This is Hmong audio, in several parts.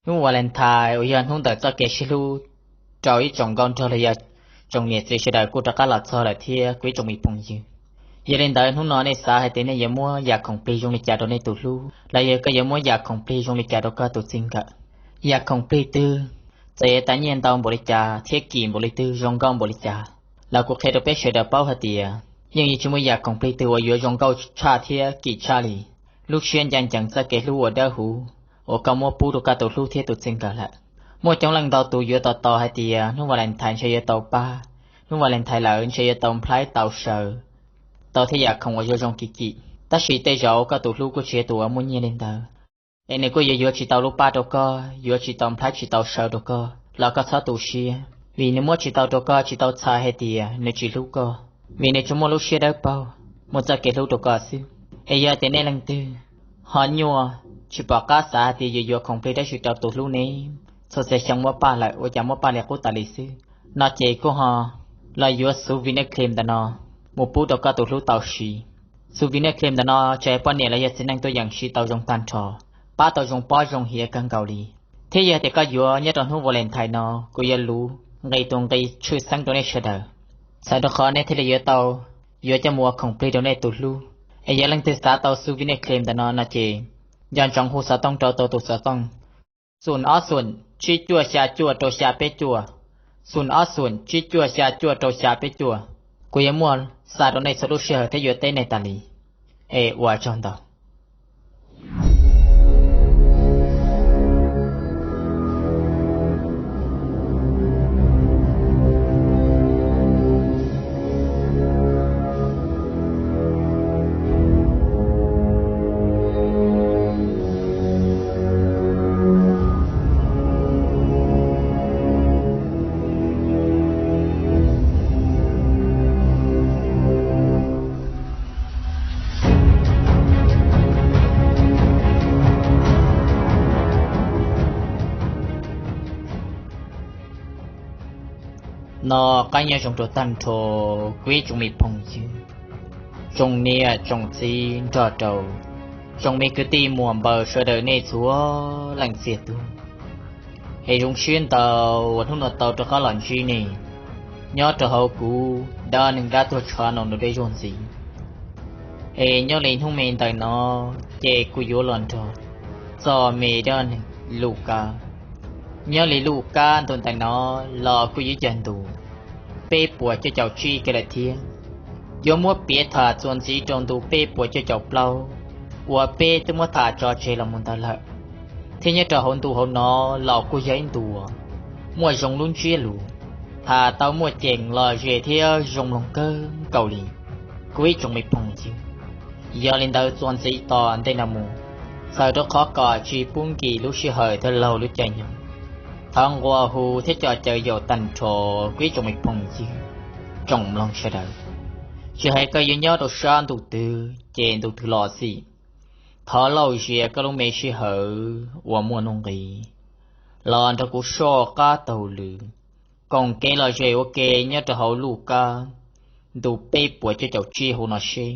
Hnub Valentine uas yog hnub ntawm txoj kev sib hlub rau ib tsoom nkauj nraug los yog tsoom niam txiv sawv daws kuj rov qab los txog lawm thiab kuv ib tsoom me phooj ywg. Yog li ntawd hnub no nej xav hais tias nej yuav muab yam khoom plig zoo li cas rau nej tus hlub, los yog koj yuav muab yam khoom plig zoo li cas rau koj tus txij nkawm? Yam khoom plig twg, txawm yuav tas nyiaj ntau npaum li cas thiab kim npaum li twg, zoo nkauj npaum li cas, los kuv qhia rau peb sawv daws paub hais tias yeej yuav tsis muaj yam khoom plig twg uas yuav zoo nkauj tshaj thiab kim tshaj li lub siab ncaj ncees txoj kev hlub uas dawb huv uas koj muab pub rau koj tus hlub thiab tus txij nkawm lawm. Muaj coob leej ntau tus yuav tos tos hais tias hnub Valentine ntshe yuav tau pab, hnub Valentine lawm ntshe yuav tau nplhaib tau sawv, tau thiab yam khoom uas zoo zoo kim kim. Tab sis tej zaum koj tus hlub kuj tsis yog tus uas muaj nyiaj li ntawd, es nws kuj yuav yuav tsis tau lub pab rau koj, yuav tsis tau nplhaib tsis tau sawv rau koj los koj txhob tu siab, vim nws muab tsis tau rau koj tsis tau txhais hais tias nws tsis hlub koj, vim nws tsuas muaj lub siab dawb paug, muaj txoj kev hlub rau koj xwb. Es yog tias nej leej twg ho nyuaj, tsis pom qab xav hais tias yuav yuav khoom plig dab tsi rau tus hlub ne, txhua txhia xyoo muab paj lawm ua cas muab paj li qub tas li xwb, no ces kuj ho los yuav souvenir cream ntawm no mus pub rau koj tus hlub tau siv. Souvenir cream ntawm no tsis hais poj niam los yog txiv neej tuaj yeem siv tau zoo tag nrho, pab tau zoo pob zoo hiav kawg nkaus li. Thiab yog tias koj yuav nyob rau hnub Valentine no, kuv yuav luv nqi tus nqi tshwj xeeb rau nej sawv daws, txhawm rau qhov nej thiaj li yuav tau yuav coj mus ua khoom plig rau nej tus hlub. Es yog leej twg xav tau souvenir cream ntawm no no ces nco ntsoov hu xov tooj rau tau tus xov tooj xoom ob xoom tsib cuaj xya cuaj rau xya peb cuaj, xoom ob xoom tsib cuaj xya cuaj rau xya peb cuaj. Kuv yuav muaj xa rau nej txhua lub sij hawm thiab yuav teb nej tas li. Es ua tsaug ntau. No qab nyob zoo rau tag nrho kuv ib tsoom me phooj ywg, tsoom niam tsoom txiv nrog rau tsoom me kwv tij muam npawg sawv daws nej txhua leej txiag tug. Es zoo siab ntau uas hnub no tau rov qab los ntsib nej nyob rau hauv kuv dab neeg dab tuag tshav no dua dej zuag ntxiv. Es nyob li hnub me ntawm no ces kuv yuav los nrog txog me dab neeg Luj Kab. Nyob li Luj Kab ntu ntawm no los kuj yuav yog ntu peb puas cuaj caum tsib kiag lawm thiab. Yuav muab piav tham txuas ntxiv rau ntu peb puas cuaj caum plaub uas peb twb muab tham tso tseg los mus ntawd lawm. Thiab nyob rau hauv ntu hauv no los kuj yog ib ntu muaj zoo lub ntsiab lus, tham tau muaj ceem lom zem thiab zoo mloog kawg nkaus li kuv ib tsoom me phooj ywg. Yog li ntawd txuas ntxiv tom ntej no mus, txhawm rau qhov kom tsis pub nkim lub sij hawm thiab laug lub caij nyoog, thov nqua hu thiab coj caw yaum tag nrho kuv ib tsoom me phooj ywg, tsoom mloog sawv daws, tsis hais koj yuav nyob rau sab ntuj twg ces ntu twg los xij, thov lauj zias koj lub me sij hawm uas muaj nuj nqis los nrog kuv soj qab taug lw, koom kev lom zem ua ke nyob rau hauv Luj Kab ntu peb puas cuaj caum tsib hauv no seb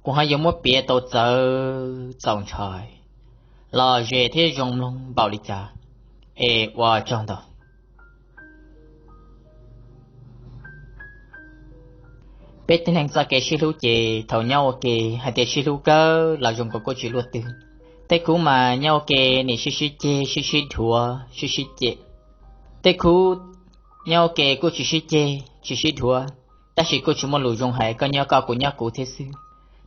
kuv ho yuav muab piav tau txawv txaus ntshai, lom zem thiab zoo mloog npaum li cas. Es ua tsaug ntau. Peb tib neeg txoj kev sib hlub ces thaum nyob ua ke hais tias sib hlub kawg los zoo nkaus kuj tsis luaj twg. Tej khub mas nyob ua ke nim sib sib ceg sib sib dhuav sib sib cem. Tej khub nyob ua ke kuj tsis sib ceg tsis sib dhuav, tab sis kuj tsis muaj lus zoo hais, koj nyob koj kuv nyob kuv thiab xwb.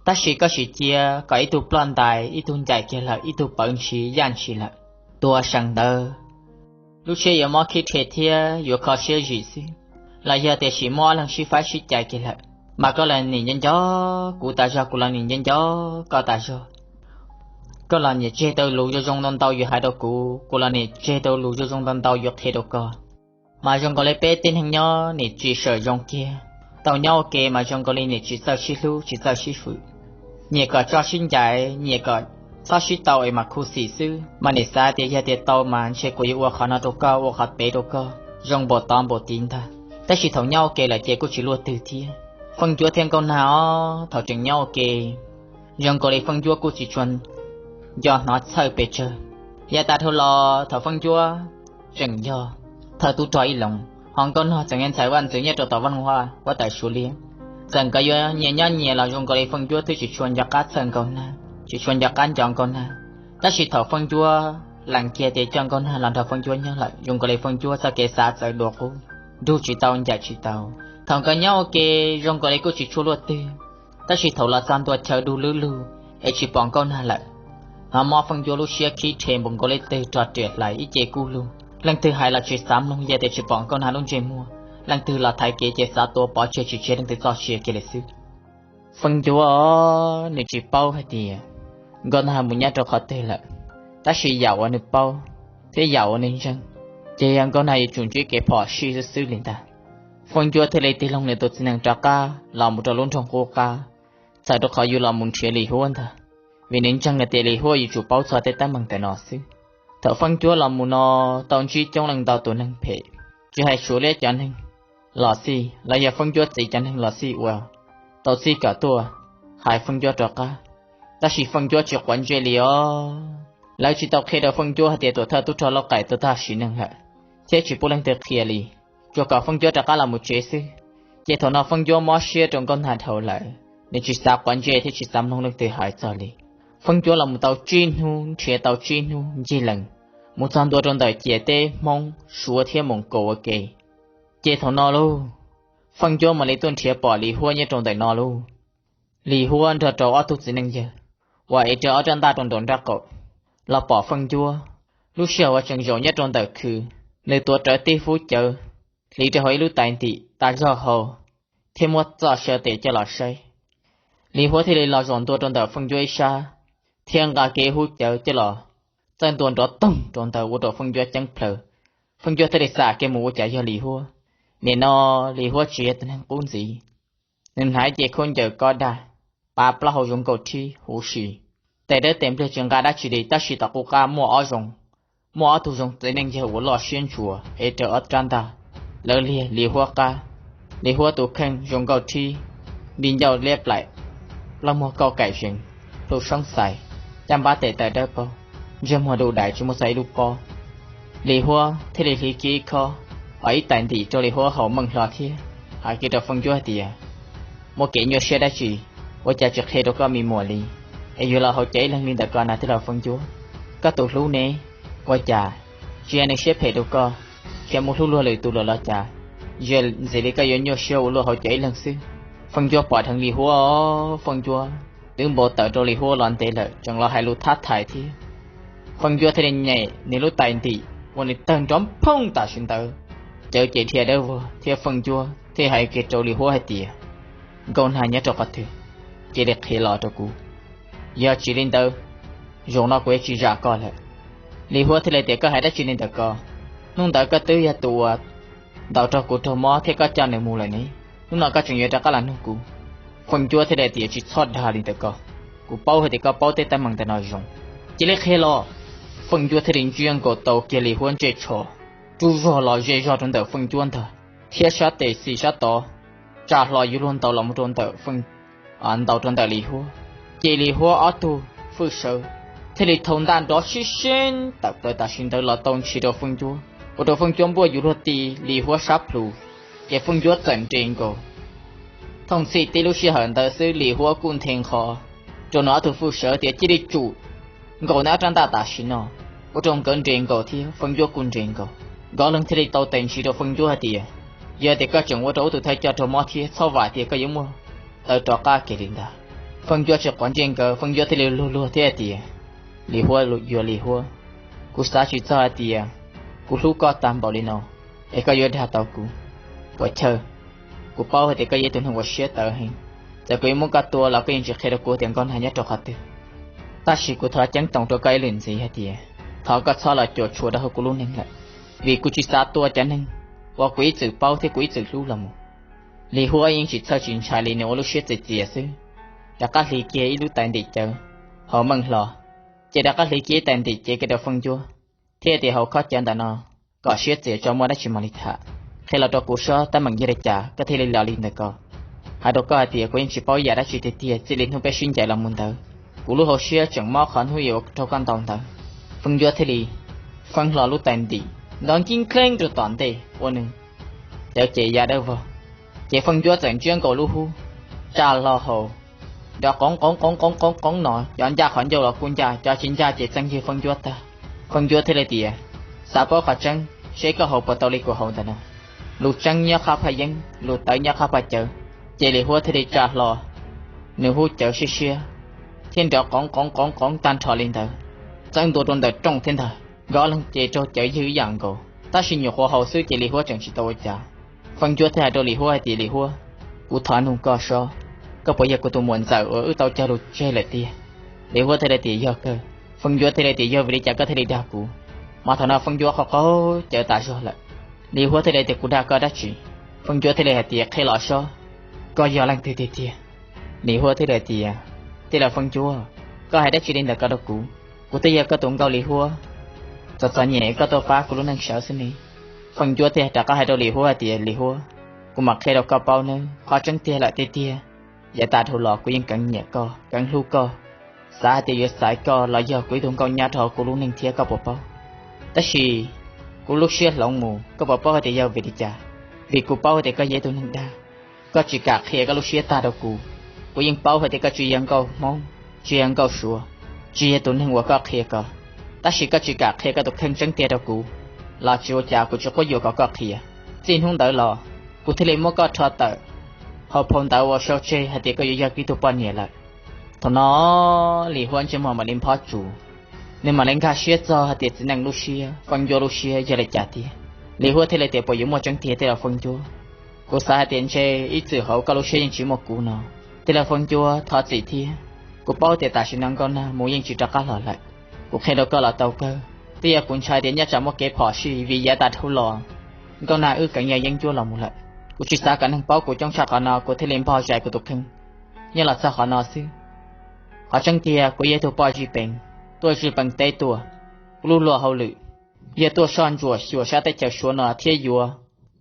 Tab sis koj sim cia kom ib tug ploj ntais ib tug ncaim kiag lawm ib tug pawv ntshis yaj ntshis lawm, tuag seev ntawd lub siab yuav mob khib rhe thiab yuav kho siab zim xwb. Los yog tias sim muaj ob leeg sib faib sib cais kiag lawm, mas koj los nim nco nco kuv tas zog, kuv los nim nco nco koj tas zog. Koj los nim tseg tau lus zoo zoo ntau ntau yuav hais rau kuv, kuv los nim tseg tau lus zoo zoo ntau ntau yuav qhia rau koj. Mas zoo nkaus li peb tib neeg nyob nim tsis sawm zoo kiag, tau nyob ua ke mas zoo nkaus li nim tsis txawj sib hlub tsis txawj sib fwm. Nyiam kom tso sib ncaim, nyiam kom txhob sib tau es mas khuv xim xwb, mas nim xav tias yog tias tau mas ntshe kuv yuav ua qhov no rau koj ua qhov pem rau koj zoo npaum tod npaum tid ntag. Tab sis thaum nyob ua ke lawm ces kuj tsis luaj twg thiab. Feej ncuab thiab nkauj nag os, thaum tseem nyob ua ke zoo nkaus li feej ncuab kuj tsis tshua nco hnov txhawj pes tsawg. Yav tas dhau los thaum Feej Cuab tseem yog thawj tub rog ib loos, ho Nkauj Nog txawm yog ntxhais vaj ntxwv nyob rau tom Vaj Loog Huab tawm Suav liab. Txawm nkawd yuav nyias nyob nyias los zoo nkaus li Feej Cuab twb tsis tshua nco qab txhawj Nkauj Nag, tsis tshua nco qab nco Nkauj Nag. Tab sis thaum Feej Cuab lees kiag tias coj Nkauj Nag los nrog Feej Cuab nyob lawm, zoo nkaus li Feej Cuab txoj kev xav txawv dua qub, nrug tsis tau ncaim tsis tau. Thaum nkawd nyob ua ke zoo nkaus li kuj tsis tshua luaj twg, tab sis thaum los txog ntua chaw du lub lug es tsis pom Nkauj Nag lawm, ho mob Feej Cuab lub siab khib rhe npaum nkaus li twg rog riam hlais ib ce kub lug. Leej twg hais los tsis xav mloog, yog tias tsis pom Nkauj Nag lub ntsej muag, leej twg los thaiv kev ces xav tua pov tseg tsis tseg leej twg txoj sia kiag li xwb. Feej Cuab nws tsis paub hais tias Nkauj Nag mus nyob rau qhov twg lawm, tab sis yam uas nws paub thiab yam uas nws ntseeg, ces yog Nkauj Nag yuav tsum ntsib kev phom sij xwb xwb li ntag. Feej Cuab thiaj li tig loo nws tus txiv nees rov qab los mus rau lub nroog qub qab, txhawm rau qhov yus los mus nrhiav Lis Huab ntag, vim nws ntseeg hais tias Lis Huab yuav tsum paub txog tej teeb meem ntawm no xwb. Thaum Feej Cuab los mus no tau ntsib coob leej ntau tus neeg phem, tsis hais Suav liab cov neeg los xij los yog Feej Cuab txiv cov neeg los xij uas tau txij kom tuaj hais Feej Cuab rov qab, tab sis Feej Cuab tsis quav ntsej li os. Lawv tsis tau qhia rau Feej Cuab hais tias tuam thawj tub rog Lauj Qaim tuag tag sim neej lawm, thiab tsis pub leej twg qhia li, tsuas kom Feej Cuab rov qab los mus tsev xwb. Ces thaum no Feej Cuab mob siab rau Nkauj Nag dhau lawm, nws tsis xav quav ntsej thiab tsis xav mloog leej twg hais txog li. Feej Cuab los mus tau tsib hnub, nrhiav tau tsib hnub ncig lees mus txog ntua rau ntawm ciam teb Hmoob, Suav thiab Moos Kaus ua ke. Ces thaum no lauj, Feej Cuab mam li tuaj nrhiav pom Lis Huab nyob rau ntawm no lauj. Lis Huab nrog rau ob tug txiv neej yawg uas ev rawv ob rab ntaj rau nraum nraub qaum los pom Feej Cuab. Lub sij hawm uas tseem zaum nyob rau ntawm khw, nws tuav rawv tib fub cawv hliv rau hauv ib lub tais ntim tas zog hau, thiab muab txoj saw tes coj los saib. Lis Huab thiaj li los zaum ntua rau ntawm Feej Cuab ib sab, thiab nqa kiag hub cawv coj los txawj ntua nrov toog rau ntawd ua rau Feej Cuab ceeb plhaws. Feej Cuab thiaj li xam kiag mus ua cas yog Lis Huab. Nim no Lis Huab tsis yog tus neeg qub ntxiv, nws hnav ib ce khaub ncaws kob dag, pav plaub hau zoo nkaus thib huv si, tes dawb tes npliag tsis nqa dab tsi li, tab sis tom qub qab muaj ob zoo, muaj ob tug zoo txiv neej yawg uas loj siab ntsuas ev rawv ob rab ntaj. Lawv liag Lis Huab qab. Lis Huab tus kheej zoo nkauj thib, nti ncauj liab plaim, plaub muag kauj kaim zees, plhu soob xais, caj npab tes taw dawb paug, ntsej muag du dais tsis muaj txog ib lub pob. Lis Huab thiaj li hliv kiag ib khob, hos ib tais ntim rau Lis Huab haus meej hlo thiab hais kiag rau Feej Cuab hais tias, muaj kev nyuaj siab dab tsi, ua cas tsis qhia rau koj me muam li, es yuav los haus cawv ib leeg li ntawm ko na tij laug Feej Cuab? Koj tus hlub ne, ua cas tsis yog nws siab phem rau koj, khiav mus hlub luag lwm tus lawm los cas? Yog ntxim li koj yuav nyuaj siab ua luaj haus cawv ib leeg xwb. Feej Cuab pom dheev Lis Huab, Feej Cuab twb npau taws rau Lis Huab los ntev lawm tseem los hais lus thab thaiv thiab. Feej Cuab thiaj li nyem nws lub tais ntim ua nws tawg nrov phooj tam sim ntawd, cawv ces dhia dawb vog thiab Feej Cuab thiaj hais kiag rau Lis Huab hais tias, Nkauj Nag nyob rau qhov twg? Cia li qhia los rau kuv, yog tsis li ntawd, zaum no kuv yuav tsis zam koj lawm. Lis Huab thiaj li tias, koj hais dab tsi li ntawm ko? Hnub ntawd koj twb yog tus uas ntaus raug kuv raug mob thiab koj coj nws mus lawm ne, hnub no koj tseem yuav rov qab los nug kuv? Feej Cuab thiaj li tias, tsis txhob dag li ntawm ko, kuv paub hais tias koj paub tej teeb meem ntawm no zoo, cia li qhia los. Feej Cuab thiaj li ntsiab nkaus tau kiag Lis Huab ntsej tsho, rub zog los ze zog rau ntawm Feej Cuab ntag, thiab sab tes xis sab tod tsa hlo yuav luag ntaus los mus rau ntawm Feej, ntaus rau ntawm Lis Huab. Ces Lis Huab ob tug fwj sawv thiaj li thau ntaj nrov sib seeb tawm plaws tam sim ntawd los tau ntshis rau Feej Cuab, ua rau Feej Cuab npuaj yuav luag ti Lis Huab sab plhu, ces Feej Cuab txawm nres nkaus. Thooj txhij tib lub sij hawm ntawd xwb Lis Huab kuj nthe nqho rau nws ob tug fwj sawv tias, cia li tsum nkaus neb ob rab ntaj tam sim no, ua rau nkawd nres nkaus thiab Feej Cuab kuj nres nkaus. Nkawd leeg thiaj li tau tes ntshis rau Feej Cuab hais tias, yog tias koj tseem ua rau wb tus thawj coj raug mob thiab, txhob vam tias koj yuav muaj tawv rov qab kiag li ntag. Feej Cuab tsis quav ntsej nkawd, Feej Cuab thiaj li luag luag thiab hais tias, Lis Huab, yuav Lis Huab, kuv xav tsis txog hais tias kuv hlub koj tag npaum li no es koj yuav dag tau kuv. Puas chawj, kuv paub hais tias koj yog ib tug neeg uas siab tawv heev, txawm kuv yuav muab koj tua los koj yeej tsis qhia rau kuv tias Nkauj Nag nyob rau qhov twg. Tab sis kuv thov ceeb toom rau koj ib lwm ntxiv hais tias, thov koj txhob los cuam tshuam rau hauv kuv lub neej lawm, vim kuv tsis xav tua cov neeg uas kuv ib txwm paub thiab kuv ib txwm hlub los mus. Lis Huab yeej tsis txhawj tsis ntshai li, nws ua lub siab txias txias xwb, rov qab hliv kiag ib lub tais ntim cawv haus meej hlo, ces rov qab hliv kiag ib tais ntim cev kiag rau Feej Cuab thiab tias, haus khob cawv ntawm no kom siab txias tso, muaj dab tsi mam li tham. Qhia los rau kuv saib teeb meem yog li cas koj thiaj li los li ntawm ko. Hais rau koj hais tias kuv yeej tsis paub yam dab tsi tiag tiag, txij li hnub peb sib ncaim los mus ntawd, kuv lub hauv siab tseem mob qhov hnub uas raug koj ntaus ntawd. Feej Ncuab thiaj li feeb hlo lub tais ntim nto nkib nkhleeb rau tom ntej ua nws cawv ces ya dawb vog. Ces Feej Ncuab txawm ntsiab nkaus lub hub tsa hlo haus, nrov qoov qoov qoov qoov qoov qoov no, cov ncaj qhov ncauj los kuj ncaj, cov tsis ncaj ces txeeb ywg Feej Ncuab tag. Feej Ncuab thiaj li tias, Xav paub qhov tseeb seb koj haus puas tau li kuv haus ntawm no. Lus tseeb nyob qhov phaj yeeb, lus tawv nyob qhov phaj cawv. Ces Lis Huab thiaj li tsa hlo nws hub cawv siab siab thiab nrov qoov qoov qoov qoov tag nrho li ntawd, txawb ntua rau ntawm rooj thiab ntag. Nkawd ob leeg ces raug cawv ywg ib yam nkaus, tab sis nyuam qhuav haus xwb ces Lis Huab tseem tsis tau ua cas. Feej Ncuab thiaj hais rau Lis Huab hais tias, Lis Huab, kuv thov nug koj sob, koj puas yog kuv tus muam ntxawm uas wb tau cog lus tseg lawm tiag? Lis Huab thiaj li tias, Yog kawg. Feej Ncuab thiaj li tias, Yog vim li cas koj thiaj li dag kuv? Mas thaum no Feej Ncuab qaug qaug cawv tas zog lawm. Lis Huab thiaj li tias, Kuv dag koj dab tsi? Feej Ncuab thiaj li hais tias, Qhia los sob, koj yog leej twg tiag tiag? Lis Huab thiaj li tias, Tij laug Feej Ncuab, koj hais dab tsi li ntawm ko rau kuv? Kuv twb yog koj tus nkauj Lis Huab, txom txom nyem koj tuaj pab kuv lub neej sawv xwb ne. Feej Ncuab thiaj rov qab hais rau Lis Huab hais tias, Lis Huab, kuv mam qhia rau koj paub nawb, qhov tseeb tiag lawm tiag tiag, yav tas dhau los kuv yeej keev nyiam koj, keev hlub koj, xav hais tias yuav xaiv koj los yog kuv ib tug nkauj nyab rau hauv kuv lub neej thiab, koj puas paub? Tab sis kuv lub siab hloov mus, koj puas paub hais tias yog vim li cas? Vim kuv paub hais tias koj yog ib tug neeg dag, koj tsis kam qhia koj lub siab tag rau kuv. Kuv yeej paub hais tias koj tsis yog nkauj Hmoob, tsis yog nkauj Suav, tsis yog tus neeg uas koj qhia ko. Tab sis koj tsis kam qhia koj tus kheej tseeb tiag rau kuv, los tsis ua cas, kuv tsis quab yuam kom koj qhia. Txij hnub ntawd los, kuv thiaj li muab koj rho tawm hauv phau ntawv uas sau tseg hais tias koj yuav yog kuv ib tug poj niam lawm. Thaum no Lis Huab ntsej muag mam li nphob tsuas, nws mam li nkag siab txog hais tias txiv neej lub siab, Feej Ncuab lub siab yog li cas tiag. Lis Huab thiaj li tias, Puas yuav muaj tseeb tiag tij laug Feej Ncuab? Kuv xav hais tias ntshe ib txwm hauv koj lub siab yeej tsis muaj kuv no. Tij laug Feej Ncuab, thov txim thiab. Kuv paub tias tam sim no Nkauj Nag mus yeej tsis rov qab los lawm. Kuv qhia rau koj los tau kawg, twb yog kuv ntshai tias nyob tsam muaj kev phom sij vim yav tas dhau los Nkauj Nag wb keev yog yeeb ncuab los mus lawm. Kuv tsis xav kom neeg paub kuv coob tshaj qhov no, kuv thiaj li npog zais kuv tus kheej nyob los txog qhov no xwb. Qhov tseeb tiag kuv yog ib tug poj zij peev, tuaj zij peev teb tuaj. Kuv lub luag hauj lwm yog tuaj soj ntsuam xyuas sab teb chaws Suav no thiab yuav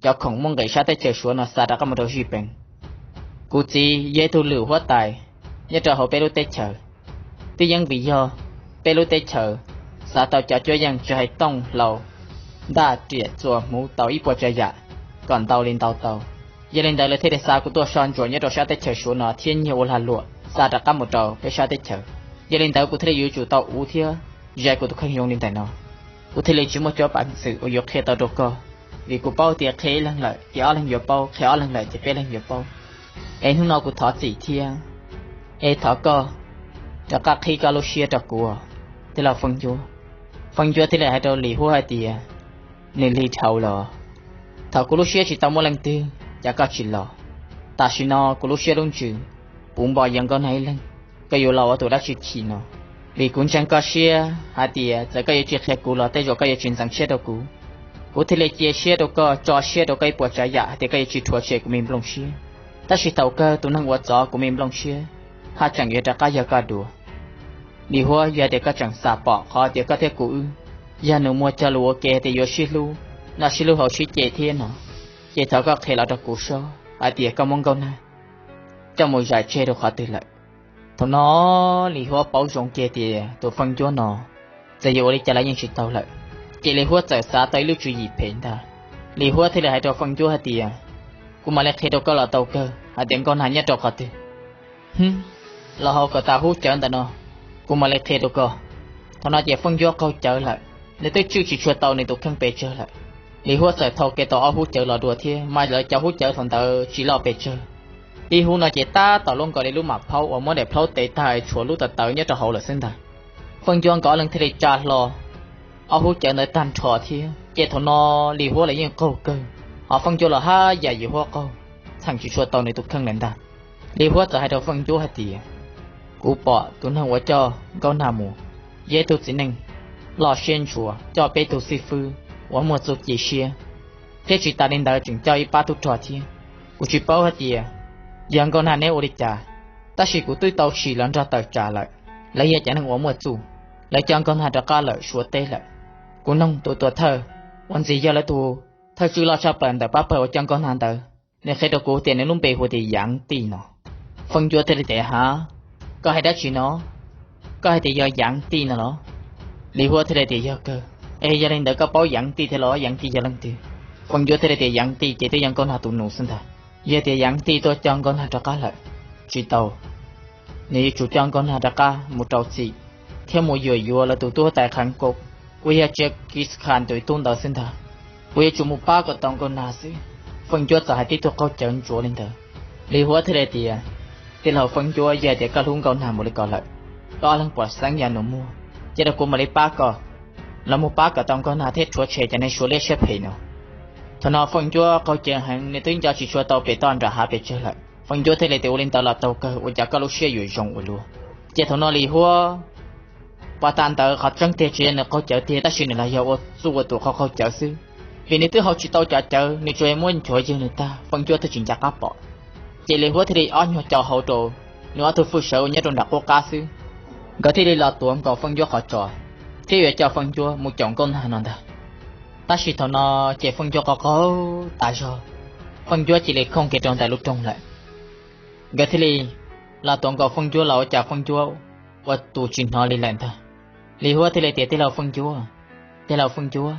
cov khoom muaj nqis sab teb chaws Suav no xa rov qab mus rau zij peev. Kuv txiv yog ib tug lwm huab tais nyob rau hauv peb lub teb chaws. Twb yeej vim yog peb lub teb chaws xav tau cov cuab yeej tsis hais tooj hlau, ntaj riam txuas hmuv tau ib puas tsav yam kom ntau li ntau tau. Yog li ntawd lawv thiaj li xa kuv tuaj soj ntsuam nyob rau sab teb chaws Suav no thiab nyiag ua lag luam xa rov qab mus rau peb sab teb chaws. Yog li ntawd kuv thiaj li yuav tsum tau uv thiab zais kuv tus kheej zoo li ntawm no. Kuv thiaj li tsis muaj cuab peev xwm uas yuav qhia tau rau koj, vim kuv paub tias qhia ib leeg lawm ces ob leeg yuav paub, qhia ob leeg lawm ces peb leeg yuav paub. Es hnub no kuv thov txim thiab, es thov koj rov qab qhib koj lub siab rau kuv, tij laug Feej Ncuab. Feej Ncuab thiaj li hais rau Lis Huab hais tias, Nws lig dhau los, thaum kuv lub siab tsis tau muaj leej twg cas koj tsis los. Tam sim no kuv lub siab lub ntsws puv npo yog Nkauj Nag ib leeg, koj yuav los ua tus dab tsi chim no? Vim kuv ntseeg koj siab hais tias txawm koj yuav tsis qhia kuv los tej zaum koj yuav tsis ntxeev siab rau kuv. Kuv thiaj li cia siab rau koj, tso siab rau koj ib puas tsav yam hais tias koj yuav tsis rhuav tshem kuv me nplooj siab. Tab sis thaum kawg tus neeg uas txov kuv me nplooj siab haj tseem yuav rov qab yog koj dua. Lis Huab, yog tias koj tseem xam pom qhov tias koj thiab kuv wb yog nus muag cog lus ua ke hais tias yuav sib hlub, noj sib hlub haus sib ce thiab no, ces thov koj qhia los rau kuv sob hais tias koj muab Nkauj Nag coj mus zais tseg rau qhov twg lawm. Thaum no Lis Huab paub zoo kiag tias tus Feej Ncuab no txawm yuav ua li cas los yeej tsis tau lawm, ces Lis Huab txawm xav tau ib lub tswv yim phem ntag. Lis Huab thiaj li hais rau Feej Ncuab hais tias, Kuv mam li qhia rau koj los tau kawg hais tias Nkauj Nag nyob rau qhov twg. Hwm, los hauv kom tas hub cawv ntawm no, kuv mam li qhia rau koj. Thaum no ces Feej Ncuab qaug cawv lawm, nws twb tswj tsis tshua tau nws tus kheej pes tsawg lawm. Lis Huab txawm thau kiag tau ob hub cawv los dua thiab, mas lawv cov hub cawv thaum ntawd tsis loj pes tsawg. Ib hub no ces tab tom luaj nkaus li lub mam phaub uas muab daim phlaub tev tag tshuav lub tawv tawv nyob rau hauv lawm xwb ntag. Feej Ncuab nkawd ob leeg thiaj li tsa hlo ob hub cawv ntawd tag nrho thiab, ces thaum no Lis Huab los yeej qaug kawg, ho Feej Ncuab los haj yam Lis Huab qaug, txheem tsis tshua tau nws tus kheej lawm ntag. Lis Huab txawm hais rau Feej Ncuab hais tias, Kuv pom tus neeg uas coj Nkauj Nag mus yog ib tug txiv neej loj siab ntshua, coj peb tug xib fwb uas muaj txuj ci siab, thiab tsis tas li ntawd tseem coj ib pab tub rog thiab. Kuv tsis paub hais tias yog Nkauj Nag neb ua li cas, tab sis kuv twb tau sim los nrog tawm tsam lawm, lawv yog cov neeg uas muaj txuj, lawv coj Nkauj Nag rov qab lawm Suav teb lawm. Kuv noog tus tuam thawj uas ntxim yog lawv tus thawj tswj loj tshaj plaws ntawm pab pawg uas coj Nkauj Nag ntawd, nws qhia rau kuv tias nws lub npe hu tias Yaav Tij no. Feej Ncuab thiaj li tias, Hav, koj hais dab tsi no? Koj hais tias yog Yaav Tij no los? Lis Huab thiaj li tias, Yog kawg. Es yog li ntawd koj paub Yeev Tij thiab los? Yeev Tij yog leej twg? Feej Ncuab thiaj li tias, Yeev Tij ces twb yog Nkauj Nag tus nus xwb ntag. Yog tias Yeev Tij tuaj coj Nkauj Nag rov qab lawm? Tsis tau. Nws yuav tsum coj Nkauj Nag rov qab mus rau txim thiab mus yuam yuav lawv tus tub huab tais Qheev Kaum uas yog Tsia Kis Khas tus tub ntawd xwb ntag. Kuv yuav tsum mus pab kom tau Nkauj Nag xwb. Feej Ncuab txawm hais tib tug qaug cawv ntsuav li ntawd. Lis Huab thiaj li tias, Tij laug Feej Ncuab, yog tias koj hlub Nkauj Nag mus li ko lawm, koj ob leeg puas xeeb yog nus muag, cia rau kuv mam li pab koj, los mus pab kom tau Nkauj Nag thiab rhuav tshem cov neeg Suav liab siab phem no. Thaum no Feej Ncuab qaug cawv heev, nws twb nco tsis tshua tau pem toj nram hav pes tsawg lawm. Feej Ncuab thiaj li tias, Ua li ntawd los tau kawg, ua cas koj lub siab yuav zoo ua luaj? Ces thaum no Lis Huab pom tas ntawd qhov tseeb tiag tsis yog nws qaug cawv tiag, tab sis nws los yog ua txuj ua tus qaug qaug cawv xwb, vim nws twb haus tsis tau cov cawv, nws tsuas yog muab nchuav ywg nws tag, Feej Ncuab twb tsis nco qab pom. Ces Lis Huab thiaj li ob nyuag co hau rau nws ob tug hwj sawv uas nyob rau nram qub qab xwb, nkawd thiaj li los tuav nkaus Feej Ncuab qhov tso thiab yuav coj Feej Ncuab mus caum Nkauj Nag no ntag. Tab sis thaum no ces Feej Ncuab qaug qaug tas zog, Feej Ncuab cia li khooj kiag rau ntawm lub rooj lawm. Nkawd thiaj li los tuav nkaus Feej Ncuab los ua cas Feej Ncuab ua tus tsis hnov li lawm ntag. Lis Huab thiaj li tias, Tij laug Feej Ncuab, tij laug Feej Ncuab,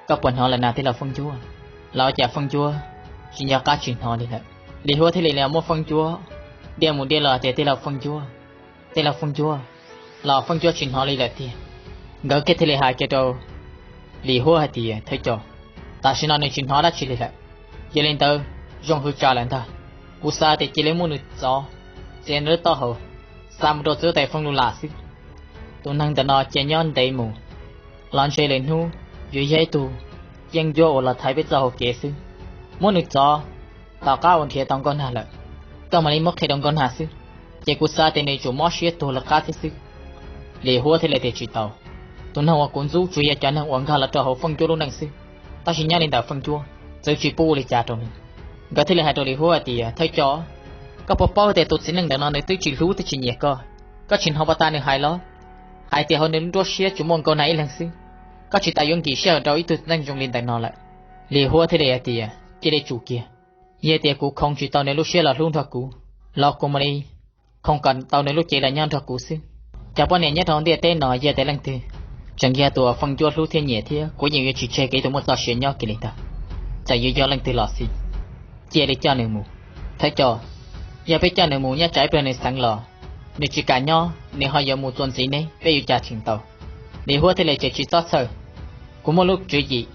koj puas hnov lawm na tij laug Feej Ncuab? Los ua cas Feej Ncuab tsis nco qab tsis hnov li lawm. Lis Huab thiaj li muab Feej Ncuab diaj mus diaj los tias, Tij laug Feej Ncuab, tij laug Feej Ncuab, los Feej Ncuab tsis hnov li lawm tiag. Nkawd kiag thiaj li hais kiag rau Lis Huab hais tias, Thawj cov, tam sim no nws tsis hnov dab tsi li lawm. Yog li ntawd, zoo hwv tsam lawm ntag. Kuv xav tias cia li muab nws txov, txiav nws lub taub hau, xa mus rau txiv huab tais Feej Lus Lam xwb. Tus neeg ntawm no cia nyob ntev mus, los ntshe lwm hnub yuav yog ib tug yeeb ncuab uas los thaiv peb txoj hauv kev xwb. Muab nws txov, tom qab uas nrhiav tau Nkauj Nag lawm, koj mam li muab qhia rau Nkauj Nag xwb, ces kuv xav tias nws yuav tsum mob siab tuag lawv qab thiab xwb. Lis Huab thiaj li tias, Tsis tau, tus neeg uas kuv ntxub tsuas yog cov neeg uas nkag los rau hauv Feej Ncuab lub neej xwb, tab sis nyob li ntawm Feej Ncuab, txwv tsis pub ua li cas rau nws. Nkawd thiaj li hais rau Lis Huab hais tias, Thawj cov, koj puas paub tias tus txiv neej ntawm no nws twb tsis hlub twb tsis nyiam koj? Koj tsis hnov puas tas nws hais los? Hais tias hauv nws lub nruab siab tsuas muaj Nkauj Nag ib leeg xwb. Koj tsis tas yuav nkim sij hawm rau ib tug txiv neej zoo li ntawm no lawm. Lis Huab thiaj li hais tias, Cia li tsum kiag. Yog tias kuv khoov tsis tau nws lub siab los hlub nrog kuv, los kuv mam li khoov kom tau nws lub cev los nyob nrog kuv xwb. Cov poj niam nyob rau ntiaj teb no yog tias leej twg tseem yog tus uas Feej Ncuab hlub thiab nyiam thiab, kuv yeej yuav tsis tseg kev tus muaj txoj sia nyob kiag li ntag. Txawm yuav yog leej twg los xij, cia li coj nws mus. Thawj cov, yog peb coj nws mus nyob tsam ib pliag nws xeev los, nws tsis kam nyob, nws ho yuav mus txuas ntxiv neb, peb yuav ua cas cheem tau? Lis Huab thiaj li tias, Tsis txhob txhawj, kuv muaj lub tswv yim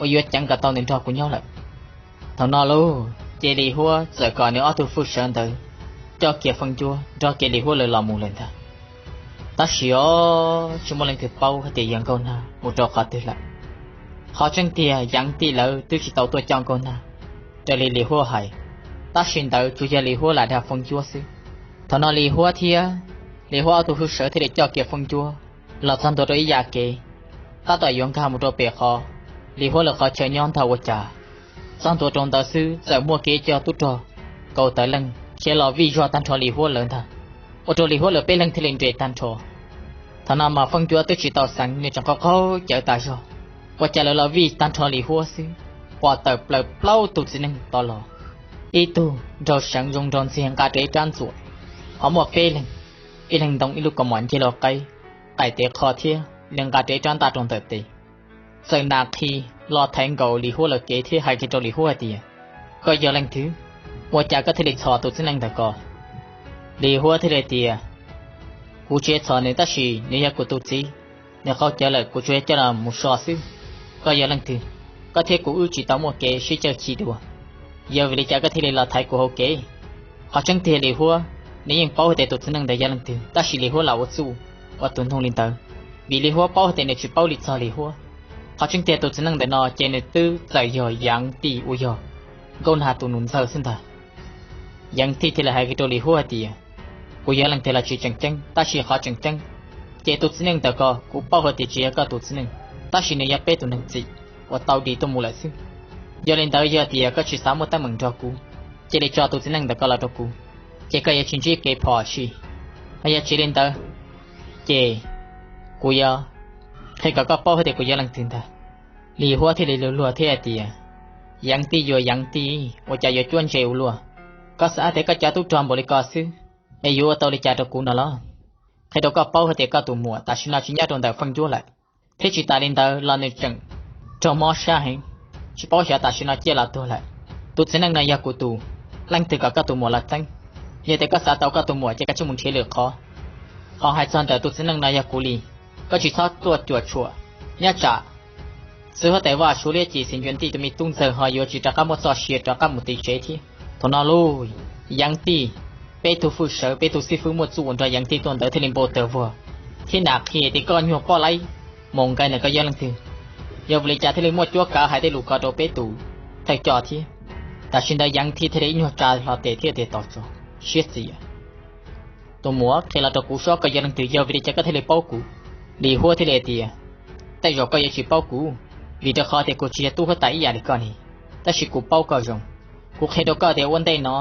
uas yuav ceev kom tau nws nrog kuv nyob lawm. Thaum no lauj, ces Lis Huab txawm kom nws ob tug hwj sawv ntawd coj kiag Feej Ncuab nrog kiag Lis Huab lawv los mus lawm ntag. Tab sis os, tsis muaj leej twg paub hais tias yog Nkauj Nag mus rau qhov twg lawm. Qhov tseeb tiag Yeev Tij lawv twb tsis tau tuaj coj Nkauj Nag raws li Lis Huab hais, tab sis ntawd tsuas yog Lis Huab lam dag Feej Ncuab xwb. Thaum no Lis Huab thiab Lis Huab ob tug hwj sawv thiaj li coj kiag Feej Ncuab los txog ntua rau ib yam kev, tab tom yuav nkag mus rau pem qhov Lis Huab lawv qhov chaw nyob ntag ua cas txog ntua rau ntawd xwb txawm muaj kev coj tub rog kaum tawm leej khiav los vij zog tag nrho Lis Huab lawv ntag, ua rau Lis Huab lawv peb leeg thiaj li nres tag nrho. Thaum no mas Feej Ncuab twb tsis tau xeev, nws tseem qaug qaug cawv tas zog, ua cas lawv los vij tag nrho Lis Huab xwb, pom tawm plaws plaub tug txiv neej tod los. Ib tug nraug seev zoo nraug ntxiag nqa rawv ib rab ntxuam, ho muaj peb leeg, ib leeg ntoo ib lub kaus mom ncig lau qaib, qaim tes qho thiab nws nqa rawv ib rab ntaj rau ntawm tes. Txawm nas qhi los thaiv nkaus Lis Huab lawv kev thiab hais kiag rau Lis Huab hais tias, Koj yog leej twg? Ua cas koj thiaj li txhom tus txiv neej ntawm ko? Lis Huab thiaj li tias, Kuv tsis txhom nws tab sis nws yog kuv tus txiv, nws qaug cawv lawm kuv tsuas yog coj los mus so xwb. Koj yog leej twg? Koj thiab kuv wb tsis tau muaj kev sib cawj chim dua, yog vim li cas koj thiaj li los thaiv kuv hauv kev? Qhov tseeb tiag Lis Huab nws yeej paub hais tias tus txiv neej ntawd yog leej twg, tab sis Lis Huab lam ua txuj ua tus nug li ntawd, vim Lis Huab paub hais tias nws tsis paub li txog Lis Huab. Qhov tseeb tiag tus txiv neej ntawm no ces nws twb txawm yog Yeev Tij uas yog Nkauj Nag tus nus ntxawg xwb ntag. Yeev Tij thiaj li hais kiag rau Lis Huab hais tias, Kuv yog leej twg los tsis tseem ceeb, tab sis qhov tseem ceeb ces tus txiv neej ntawm ko kuv paub hais tias tsis yog koj tus txiv neej, tab sis nws yog peb tus neeg txim uas tau dim tuaj mus lawm xwb. Yog li ntawd yog tias koj tsis xav muaj teeb meem nrog kuv, cia li tso tus txiv neej ntawm ko los rau kuv, ces koj yuav tsis ntsib kev phom sij. Ho yog tsis li ntawd, ces kuv yuav qhia kom koj paub hais tias kuv yog leej twg ntag. Lis Huab thiaj li luag luag thiab hais tias, Yeev Tij yuav Yeev Tij, ua cas yuav cuab ntse ua luaj? Koj xav tias koj cov tub rog npaum li ko xwb es yuav ua tau li cas rau kuv no los? Qhia rau koj paub hais tias koj tus muam tam sim no tsis nyob rau ntawm Feej Ncuab lawm, Thiab tsis tas li ntawd los nws tseem raug mob sab heev, tsis paub xyov tam sim no ciaj los tuag lawm. Tus txiv neej no yog kuv tus, leej twg kom koj tus muam los txeeb? Yog tias koj xav tau koj tus muam ces koj tsij mus nrhiav lwm qhov. Ho hais txog ntawm tus txiv neej no yog kuv li, koj tsis txhob tuaj cuam tshuam. Nyob tsam xwb huab tais Vaj Suav Liab Ci Xis Ncuas Ntij tus me tub ntxawg ho yuav tsis rov qab muaj txoj sia rov qab mus tim tsev thiab. Thaum no lauj, Yeev Tij, peb tug hwj sawv, peb tug xib fwb muaj txuj uas nrog Yeev Tij tuaj ntawd thiaj li npau taws vog thiab nam qhia tias koj nyuag poj laib mus nqe ntawm koj yog leej twg, yog vim li cas thiaj li muaj cuab kav hais tej lus ko rau peb tus thawj coj thiab. Tam sim ntawd Yeev Tij thiaj li ib nyuag tsa hlo tes thiab tias tos tso, siab txias. Tus muam, qhia los rau kuv saib koj yog leej twg, yog vim li cas koj thiaj li paub kuv? Lis Huab thiaj li hais tias, tej zaum koj yuav tsis paub kuv, vim rau qhov tias kuv tsis yog tub huab tais ib yam li koj li, tab sis kuv paub koj zoo. Kuv qhia rau koj tias ua ntej no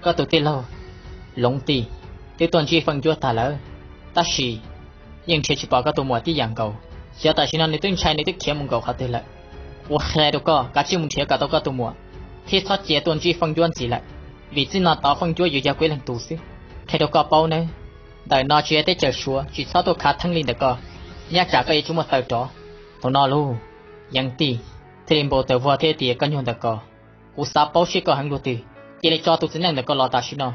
koj tus tij laug Loov Tij twb tuaj ntsib Feej Ncuab tag lawm, tab sis yeej nrhiav tsis pom koj tus muam tib yam nkaus. Xyov tam sim no nws twb ntshai, nws twb khiav mus nkaum qhov twg lawm. Kuv qhia rau koj, kav tsij mus nrhiav kom tau koj tus muam, thiab txhob cia tuaj ntsib Feej Ncuab ntxiv lawm, vim txij no tod Feej Ncuab yuav yog kuv ib leeg tus xwb. Qhia rau koj paub nawb, ntawm no tsis yog teb chaws Suav, tsis txhob tuaj khav theeb li ntawm ko, nyob tsam koj yuav tsis muaj taw rov. Thaum no lauj, Yeev Tij thiaj li npau taws vog thiab tias, koj nyuag ntawm ko, kuv xav paub siab koj heev luaj twg, cia li tso tus txiv neej ntawm ko los tam sim no.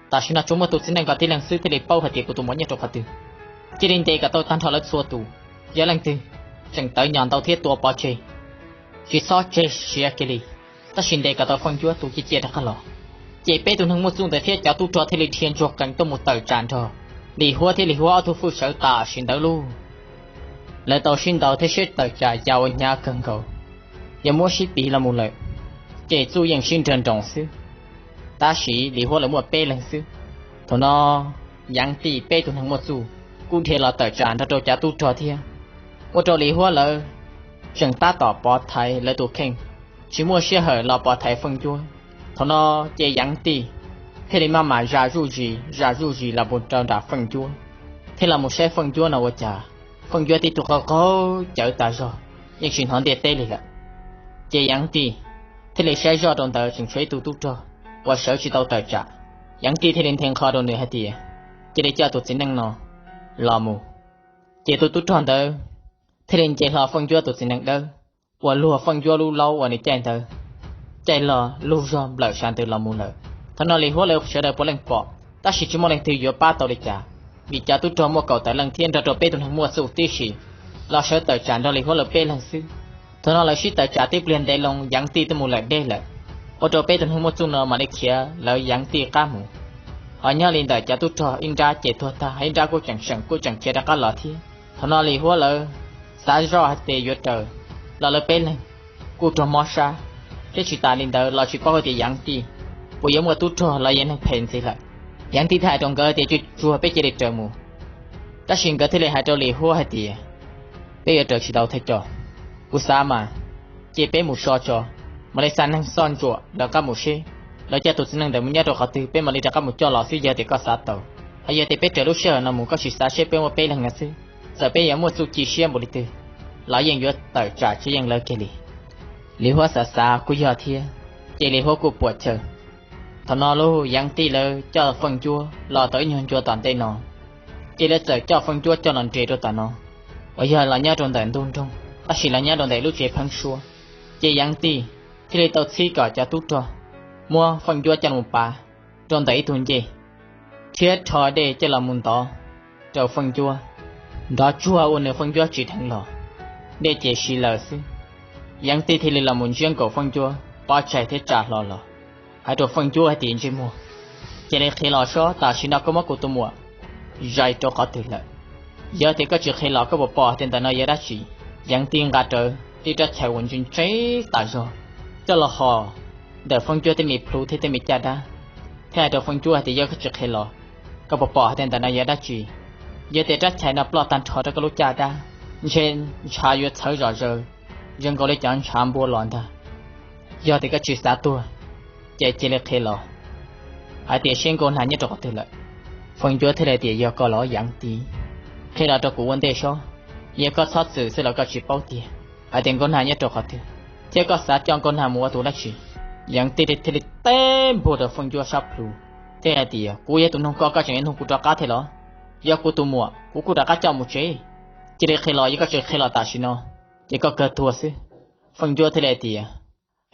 Tam sim no tsuas muaj tus txiv neej ko tib leeg xwb thiaj li paub hais tias kuv tus muam nyob rau qhov twg. Cia li ntes kom tau tag nrho lawv txhua tus, yog leej twg tseem tawv nyos ntau thiab tua pov tseg, tsis txhob tseg siab kiag li, tab sis ntes kom tau Feej Ncuab tus cia cia rov qab los. Ces peb tus neeg muaj txuj ntawd thiab cov tub rog thiaj li dhia ntsuag qees tuaj mus tawm tsam nrog Lis Huab thiab Lis Huab ob tug hwj sawv tam sim ntawd lauj. Lawv tau sib ntaus thiab sib tawm tsam yam uas hnyav kawg nkaus, yog muab sib piv los mus lawm, ces txuj yeej sib nrag nroos xwb. Tab sis Lis Huab lawv muaj peb leeg xwb. Thaum no Yeev Tij peb tus neeg muaj txuj kuj dhia los tawm tsam nrog rau cov tub rog thiab, ua rau Lis Huab lawv tseem tab tom pov thaiv lawv tus kheej, tsis muaj sij hawm los pov thaiv Feej Ncuab. Thaum no ces Yeev Tij thiaj li maj mam zam zuj zus zam zuj zus los mus rau nram Feej Ncuab, thiab los mus saib Feej Ncuab no ua cas Feej Ncuab tib tug qaug qaug cawv tas zog, yeej tsis hnov ntiaj teb li lawm. Ces Yeev Tij thiaj li saib zoj rau ntawd tseem tshuav ib tug tub rog uas sawv tsis tau tawm tsam. Yeev Tij thiaj li nthe nqho rau nws hais tias, cia li coj tus txiv neej no los mus. Ces tus tub rog ntawd thiaj li nce hlo Feej Ncuab tus txiv neej dawb uas luag Feej Ncuab lub laub uas nws caij ntawd, caij los lug zog nplawm sab ntawd los mus lawm. Thaum no Lis Huab lawv sawv daws puav leej pom, tab sis tsis muaj leej twg yuav pab tau li cas, vim cov tub rog muaj kaum tawm leej thiab nrog rau peb tus neeg muaj txuj tib si los sawv tawm tsam nrog Lis Huab lawv peb leeg xwb. Thaum no lawv sib tawm tsam tib pliag ntev loo Yeev Tij twb mus lawm deb lawm, ua rau peb tus neeg muaj txuj no mam li khiav lawv Yeev Tij qab mus. Ho nyob li ntawm cov tub rog ib nrab ces tuag tag, ib nrab kuj tseem seem kuj tseem khiav rov qab los thiab. Thaum no Lis Huab lawv xav zoj hais tias yuav raws los lawv peb leeg kuj raug mob sab, thiab tsis tas li ntawd los tsis paub hais tias Yeev Tij puas yuav muaj tub rog los yog neeg phem ntxiv lawm. Yeev Tij thiaj hais rau nkawd tias, tsuag tsuag peb cia li raws mus. Tab sis nkawd thiaj li hais rau Lis Huab hais tias, peb yuav raws tsis tau thawj coj. Kuv xav mas cia peb mus so tso, mam li xa neeg xoj ntsuam lawv qab mus seb lawv coj tus txiv neej ntawd mus nyob rau qhov twg, peb mam li rov qab mus coj los xwb yog tias koj xav tau. Ho yog tias peb raws lub sij hawm no mus, koj sim xav seb peb muaj peb leeg no xwb, txawm peb yuav muaj txuj ci siab npaum li twg los yeej yuav tawm tsam tsis yeej lawv kiag li. Lis Huab xav xav kuj yog thiab, ces Lis Huab kuj puam chawj. Thaum no lauj, Yeev Tij lawv coj Feej Ncuab los tau ib nyuag ncua tom ntej no, ces lawv txawm coj Feej Ncuab coj los nres rau tom no, uas yog los nyob rau ntawm ntug nroog, tab sis los nyob rau ntawm lub tsev pheeb suab. Ces Yeev Tij thiaj li tau txhib kom cov tub rog muab Feej Ncuab coj los pav rau ntawm ib tug ncej, thiab rho dej coj los mus ntov rau Feej Ncuab, nrov tsuag ua nws Feej Ncuab tsis dheev los, dej ces si laws xwb. Yeev Tij thiaj li los mus ntsiab nkaus Feej Ncuab pob tsaig thiab tsa hlo los, hais rau Feej Ncuab hais tias, ntsej muag, cia li qhia los sob, tam sim no koj muab kuv tus muam zais rau qhov twg lawm? Yog tias koj tsis qhia los koj puas pom tias ntawm no yog dab tsi? Yeev Tij nqa rawv ib rab chais uas ntse ntse tas zog coj los hos ntawm Feej Ncuab tej me plhu thiab tej me caj dab, thiab hais rau Feej Ncuab hais tias, yog koj tsis qhia los, koj puas pom hais tias ntawm no yog dab tsi? Yog tias rab chais no ploj tag nrho rau koj lub caj dab, ntshe ntshav yuav txhawv zom zaws zoo nkaus li cov ntshav npua los ntag. Yog tias koj tsis xav tuag, ces cia li qhia los, hais tias seb Nkauj Nag nyob rau qhov twg lawm. Feej Ncuab thiaj li tias, yog koj los Yeev Tij, qhia los rau kuv ua ntej sob. Yog koj txhob txwm xwb los koj tsis paub tiag hais tias Nkauj Nag nyob rau qhov twg, thiab koj xav coj Nkauj Nag mus ua tus dab tsi? Yeev Tij thiaj li teb npuag rau Feej Ncuab sab plhu, thiab hais tias, kuv yog tus noog koj, koj tseem yuav nug kuv rov qab thiab los? Yog kuv tus muam kuv kuj rov qab coj mus tsev, cia li qhia los, yog koj tsis qhia los tam sim no ces koj kawg tuag xwb. Feej Ncuab thiaj li tias,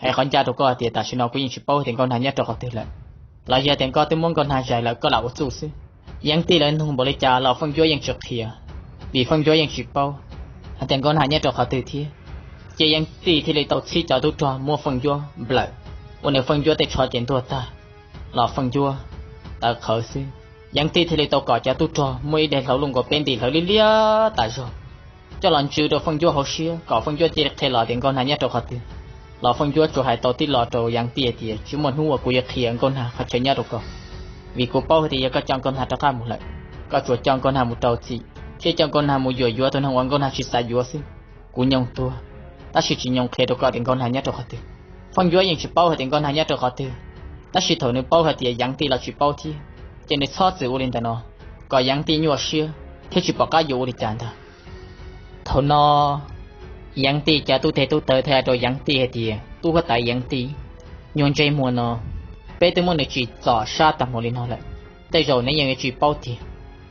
hais qhov ncaj rau koj tias tam sim no kuv yeej tsis paub tias Nkauj Nag nyob rau qhov twg lawm. Los yog tias koj twb muab Nkauj Nag zais lawm koj lam ua txuj xwb. Yeev Tij lawv nug npaum li cas los Feej Ncuab yeej tsis qhia, vim Feej Ncuab yeej tsis paub hais tias Nkauj Nag nyob rau qhov twg thiab. Ces Yeev Tij thiaj li tau txhib cov tub rog muab Feej Ncuab nplawm, ua nws Feej Ncuab tej tsho ces ntuag tag, los Feej Ncuab tawv qhawv xwb. Yeev Tij thiaj li tau kom cov tub rog muab ib daim hlauv luj nkaus peb ntim hlawv liab liab tas zog coj los ntsw rau Feej Ncuab hauv siab kom Feej Ncuab cia li qhia los tias Nkauj Nag nyob rau qhov twg. Los Feej Ncuab tsuas hais tau tib lo rau Yeev Tij tias tsis muaj hnub uas kuv yuav qhia Nkauj Nag qhov chaw nyob rau koj, vim kuv paub hais tias yog koj coj Nkauj Nag rov qab mus lawm, koj tsuas coj Nkauj Nag mus rau txim thiab coj Nkauj Nag mus yuam yuav tus neeg uas Nkauj Nag tsis xav yuav xwb. Kuv nyoo tuag, tab sis tsis nyoo qhia rau koj tias Nkauj Nag nyob rau qhov twg. Feej Ncuab yeej tsis paub hais tias Nkauj Nag nyob rau qhov twg, tab sis thaum nws paub hais tias Yeev Tij los tsis paub thiab, ces nws txhob txwm ua li ntawm no, kom Yeev Tij nyuaj siab thiab tsis pom qab yuav ua li cas ntag. Thaum no Yeev Tij cov tub teg tub taw thiaj hais rau Yeev Tij hais tias, tub huab tais Yeev Tij, nyuag ntsej muag no peb twb muab nws tsim txom sab tag npaum li no lawm, tej zaum neb yeej yuav tsis paub tiag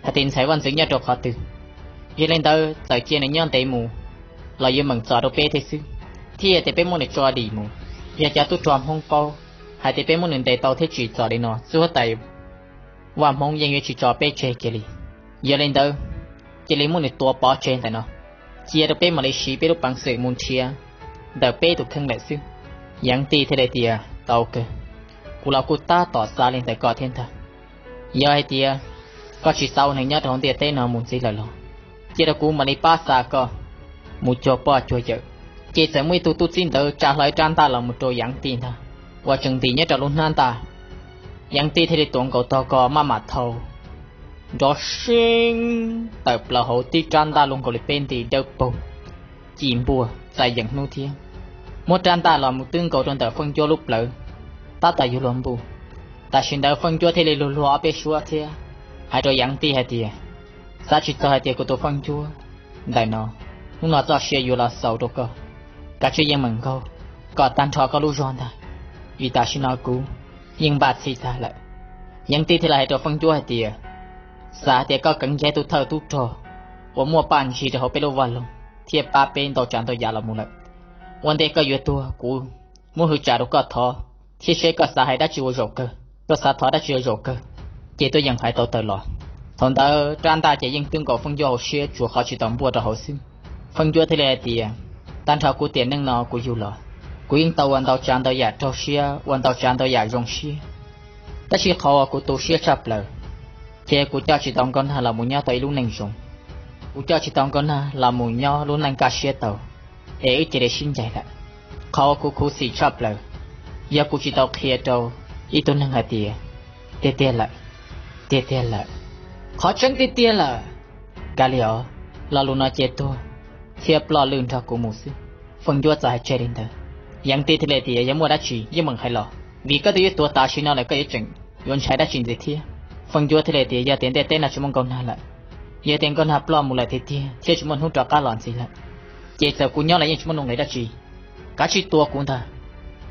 hais tias ntxhais vaj ntxwv nyob rau qhov twg. Yog li ntawd txawm cia nws nyob ntev mus los yuav meem txom rau peb thiab xwb, thiab yog tias peb muab nws tso dim mus, yog cov tub rog Hmoob paub hais tias peb muab nws ntes tau thiab tsim txom li no, tub huab tais Vaj Hmoob yeej yuav tsis tso peb tseg kiag li. Yog li ntawd, cia li muab nws tua pov tseg ntawm no, cia rau peb mam li siv peb lub peev xwm mus nrhiav ntawm peb tus kheej lawm xwb. Yeev Tij thiaj li tias, tau kawg, kuv los kuj tab tom xav li ntawm koj thiab ntag. Yog hais tias koj tsis xav ua neeg nyob rau hauv ntiaj teb no mus ntxiv lawm los, cia rau kuv mam li pab xa koj mus cuag poj cuag yawm. Ces txawm muaj ib tug tub txib ntawd tsa hlo ib rab ntaj los mus rau Yeev Tij ntag, uas tseem ntim nyob rau lub hnab ntaj. Yeev Tij thiaj li tuav nkaus tog ko maj mam thau nrov seeb tawm plaws hauv tib rab ntaj luaj nkaus li peb nti dawb paug, ci npuaj txais yeem hnub thiab, muab rab ntaj los mus twb nkaus rau ntawm Feej Ncuab lub plawv, tab tom yuav luag npuj. Tam sim ntawd Feej Ncuab thiaj li luag luag ob peb suab thiab hais rau Yeev Tij hais tias, xav tsis txog hais tias kuv tus Feej Ncuab ntawm no, hnub no txoj sia yuav los xaus rau koj. Kav tsij yeej meem nkaug kom tag nrho koj lub zog ntag, vim tam sim no kuv yeej npaj txhij tag lawm. Yeev Tij thiaj li hais rau Feej Ncuab hais tias, xav hais tias koj keev ncaig tus thawj tub rog uas muaj paj ntsig rau hauv peb lub vaj loog thiab pab peb ntau tsav ntau yam los mus lawm. Ua ntej koj yuav tuag kuv muab hwv tsa rau koj thov, thiab seb koj xav hais dab tsi ua zaum kawg, koj xav thov dab tsi ua zaum kawg, ces tuaj yeem hais tau tawm los. Thaum ntawd rab ntaj ces yeej twb nkaus Feej Ncuab hauv siab tsuas qhov tsis tau npuaj rau hauv xwb. Feej Ncuab thiaj li hais tias, tag nrho kuv tiam neej no kuv yug los, kuv yeej tau ua ntau tsav ntau yam raug siab, ua ntau tsav ntau yam zoo siab. Tab sis qhov uas kuv tu siab tshaj plaws, ces kuv coj tsis tau Nkauj Nag los mus nyob tau ib lub neej zoo. Kuv coj tsis tau Nkauj Nag los mus nyob lub neej kaj siab tau, es wb cia li sib ncaim lawm. Qhov uas kuv khuv xim tshaj plaws, yog kuv tsis tau qhia rau ib tug neeg hais tias, tiag tiag lawm, tiag tiag lawm, qhov tseeb tiag tiag lawm. Kav liam os, lo lus no cia tuag thiab ploj lwj nrog kuv mus xwb. Feej Ncuab txawm hais tseg li ntawd, Yeev Tij thiaj li tias, yog muaj dab tsi yeej meem hais los, vim koj twb yuav tuag tam sim no lawm koj yuav tseem yuav ntshai dab tsi ntxiv thiab. Feej Ncuab thiaj li tias, yog tias ntiaj teb no tsis muaj Nkauj Nag lawm, yog tias Nkauj Nag ploj mus lawm tiag tiag thiab tsis muaj hnub rov qab los ntxiv lawm, ces txawm kuv nyob los yeej tsis muaj nuj nqis dab tsi. Kav tsij tua kuv ntag.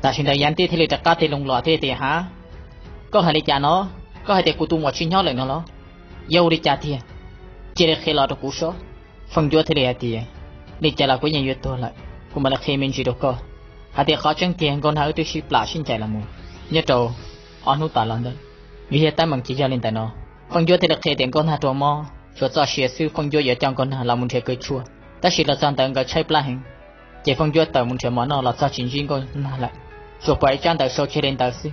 Tam sim ntawd Yeev Tij thiaj li rov qab tig loo los thiab tias, ha, koj hais li cas no? Koj hais tias kuv tus muam tsis nyob lawm no los? Yog ua li cas tiag? Cia li qhia los rau kuv sob. Feej Ncuab thiaj li hais tias, li cas los kuv yeej yuav tuag lawm, kuv mam li qhia me ntsis rau koj hais tias qhov tseeb tiag Nkauj Nag wb twb sib plam sib ncaim los mus nyob rau ob hnub tas los ntawd. Vim yog teeb meem ces yog li ntawm no, Feej Ncuab thiaj li qhia tias Nkauj Nag raug mob, tshuav txoj sia xwb Feej Ncuab yuav coj Nkauj Nag los mus nrhiav kawg tshuaj, tab sis los txog ntawd nkawd tshaib plab heev, ces Feej Ncuab tawm mus nrhiav mov noj los txog tsis ntsib Nkauj Nag lawm, tsuas pom ib tsab ntawv sau tseg li ntawd xwb.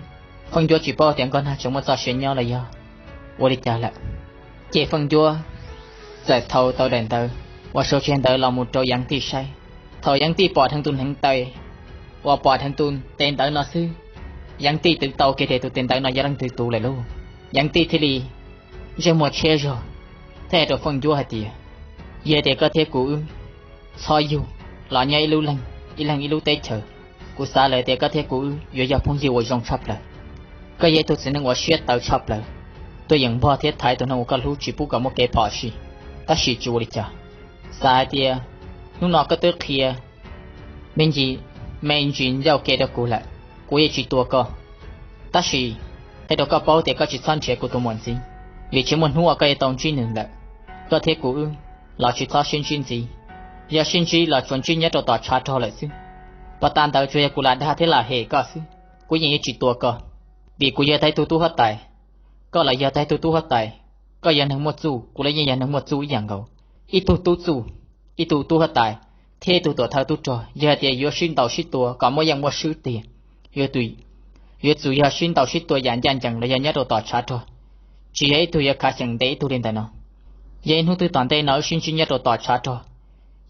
Feej Ncuab tsis paub tias Nkauj Nag tseem muaj txoj sia nyob los yog ua li cas lawm. Ces Feej Ncuab txawm thau tau daim ntawv uas sau tseg ntawd los mus rau Yeev Tij saib. Thaum Yeev Tij pom dheev tus hneev taw uas pom dheev tus tes ntawv no xwb, Yeev Tij twv tau kiag tias tus tes ntawv no yog leej twg tus lawm lauj. Yeev Tij thiaj li ntsej muag tshiab zog thiab hais rau Feej Ncuab hais tias, yog tias koj thiab kuv wb txhob yug los nyob ib lub leeg, ib leeg ib lub teb chaws, kuv xav lawm tias koj thiab kuv wb yuav yog phooj ywg uas zoo tshaj plaws. Koj yog ib tug txiv neej uas siab tawv tshaj plaws, tuaj yeem npog thiab thaiv tus neeg uas koj hlub tsis pub kom muaj kev phom sij. Tab sis tsis ua li cas, xav hais tias hnub no koj twb qhia me ntsis, me ntsis ncauj ke rau kuv lawm, kuv yeej tsis tua koj. Tab sis qhia rau koj paub tias koj tsis txhob nrhiav kuv tus muam ntxiv, vim tsis muaj hnub uas koj yuav tau ntsib nws lawm. Koj thiab kuv wb los tsis txhob sib ntsib ntxiv. Yog sib ntsib los tsuas ntsib nyob rau tom tshav rog lawm xwb. Puag ta ntawd tsuas yog kuv lam dag thiab lam hem koj xwb, kuv yeej yuav tsis tua koj, vim kuv yog tau ib tug tub huab tais, koj los yog tau ib tug tub huab tais. Koj yog neeg muaj txuj, kuv los yeej yog neeg muaj txuj ib yam nkaus. Ib tug tub txuj, ib tug tub huab tais, thiab ib tug tuam thawj tub rog, yog hais tias yuav sib ntaus sib tua kom muaj yeej muaj swb tiag, yuav tsum yog sib ntaus sib tua yam ncaj ncees los yog nyob rau tom tshav rog, tsis yog ib tug yuav khav xyeem ntev ib tug li ntawm no. Yog ib hnub twg tom ntej no wb sib ntsib nyob rau tom tshav rog,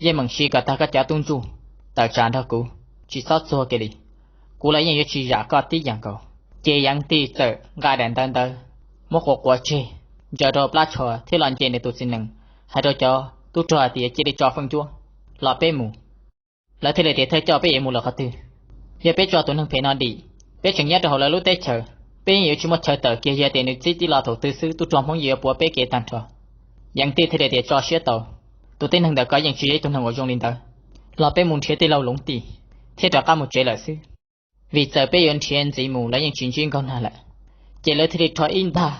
yeej meem si kom tag koj cov tub ntsuj tawm tsam nrog kuv, tsis txhob txuag kiag li. Kuv los yeej yuav tsis zam koj tib yam nkaus. Ces Yeev Tij txawm nqa daim ntawv ntawd, muab quav quav tseg, ntsaws rau plab tsho thiab los nce nws tus txiv nees, hais rau cov tub rog hais tias cia li tso Feej Ncuab los peb mus. Lawv thiaj li tias thawj coj peb yuav mus lawm qhov twg? Yog peb tso tus neeg phem no dim, peb tseem nyob rau hauv lawv lub teb chaws, peb yeej yuav tsis muaj chaw tawm kiag, yog tias nws txib tib lo thaum twg xwb tub rog Hmoob yuav puav peb kev tag nrho. Yeev Tij thiaj li tias tso siab tau, tus tib neeg ntawm koj yeej tsis yog ib tug neeg uas zoo li ntawd. Los peb mus nrhiav tij laug Luv Tij thiab rov qab mus tsev lawm xwb. Vim txawm peb yuav nrhiav ntxiv mus lawv yeej tsis ntsib Nkauj Nag lawm. Ces lawv thiaj li rho ib ntag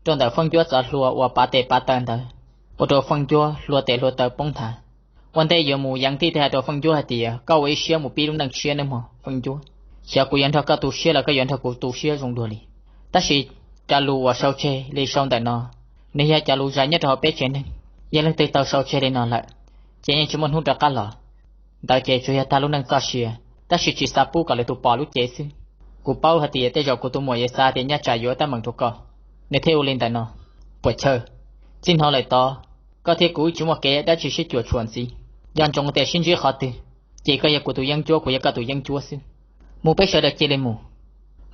rau ntawm Feej Ncuab txoj hlua uas pav tes pav taw ntawd, ua rau Feej Ncuab hlua tes hlua taw poob nthav. Ua ntej yuav mus Yeev Tij thiaj hais rau Feej Ncuab hais tias koj ua ib siab mus pib lub neej tshiab nawb mog Feej Ncuab. Xyov kuv yuav nrog koj tu siab los koj yuav nrog kuv tu siab zoo dua li. Tab sis cov lus uas sau tseg li sau ntawm no, nws yog cov lus zais nyob rau hauv peb tsev neeg. Yog leej twg tau sau tseg li no lawm, ces yeej tsis muaj hnub rov qab los. Ntawd ces tsuas yog tag lub neej txoj sia, tab sis tsis xav pub kom lwm tus pom lub cev xwb. Kuv paub hais tias tej zaum kuv tus muam yuav xav tias nyob tsam yuav teeb meem rau koj, nws thiaj ua li ntawm no. Puas chawj, txij hnov lawm tod, koj thiab kuv tsis muaj kev dab tsi sib cuam tshuam ntxiv. Nco ntsoov tias sib ntsib qhov twg, ces koj yog kuv tus yeeb ncuab, kuv yog koj tus yeeb ncuab xwb. Mus peb sawv daws cia li mus,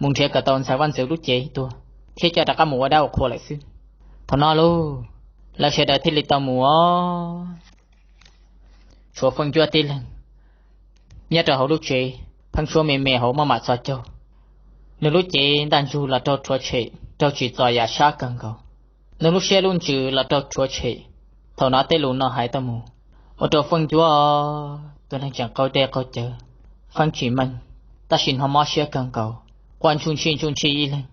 mus nrhiav kom tau ntxhais vaj ntxwv lub cev tuag thiab coj rov qab mus ua dab ua qhua lawm xwb. Thaum no lauj, lawv sawv daws thiaj li tau mus os. Tshuav Feej Ncuab tib leeg nyob rau hauv lub tsev, pheeb suab me me hauv maj mam txhos caug. Nws lub cev ntaj ntsug los raug rhuav tshem, raug tsim txom yam sab kawg nkaus. Nws lub siab lub ntsws los raug rhuav tshem. Thaum no tej lus no hais tau mus, ua rau Feej Ncuab tus neeg tseem qaug dej qaug cawv, feeb tsis meej, tab sis hnov mob siab kawg nkaus, quaj ntsuj ntshij ntsuj ntshij ib leeg,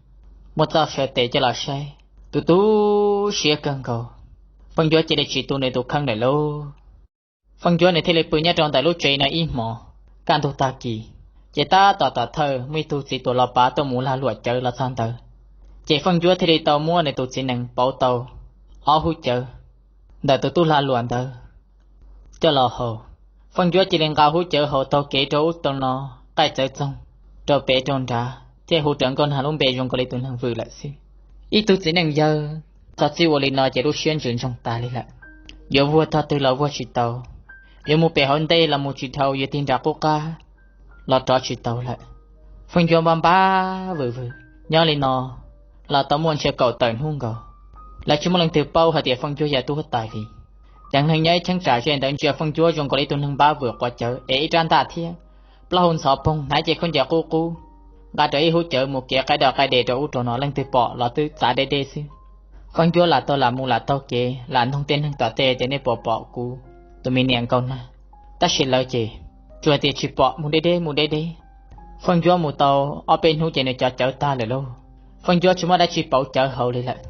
muab txoj saw tes coj los saib, tu tu siab kawg nkaus. Feej Ncuab cia li tsis tu nws tus kheej lawm lauj. Feej Ncuab nws thiaj li pw nyob rau ntawm lub tsev no ib hmos. Kaj ntug tag kis, ces tab tom tom thawj muaj ib tug txiv tuam los pav tuaj mus lag luam cawv los txog ntawd. Ces Feej Ncuab thiaj li tau muab nws tus txiv nees pauv tau ob hub cawv ntawm tus tub lag luam ntawd coj los haus. Feej Ncuab cia li nqa hub cawv haus taug kev rau ub rau no, qaij txawv txoog rau pem rau nrad thiab hu rawv Nkauj Nag lub npe zoo nkaus li tus neeg vwm lawm xwb. Ib tug txiv neej yawg txog txij ua li no ces lub siab ntsws ntsoog tas li lawm. Yuav vuag tog twg los vuag tsis tau, yuav mus pem hauv ntej los mus tsis dhau, yuav tig nram qub qab los rov tsis tau lawm. Feej Ncuab npab npab vwm vwm nyob li no los tau muaj ntsia kaum tawm hnub nkaus. Lawv tsis muaj leej twg paub hais tias Feej Ncuab yog tub huab tais li. Ceev neeg nyob ib cheeb tsam ze ntawd ntsia Feej Ncuab zoo nkaus li ib tug neeg npab vwm quav cawv ev ib rab ntaj thiab plaub hau ntxhov poog, hnav cev khaub ncaws qub qub, nqa rau ib hub cawv mus kev qaij doj qaij des rau ub rau no, leej twg pom los twb txav deb deb xwb. Feej Ncuab lam tau lam mus lam taug kev lam noog tej neeg tom tej tias nej puas pom kuv tus me niam Nkauj Nag, tab sis lawv ces tsuas tias tsis pom, mus deb deb mus deb deb. Feej Ncuab mus tau ob peb hnub ces nws cov cawv tag lawm lauj. Feej Ncuab tsis muaj dab tsi pauv cawv haus li lawm.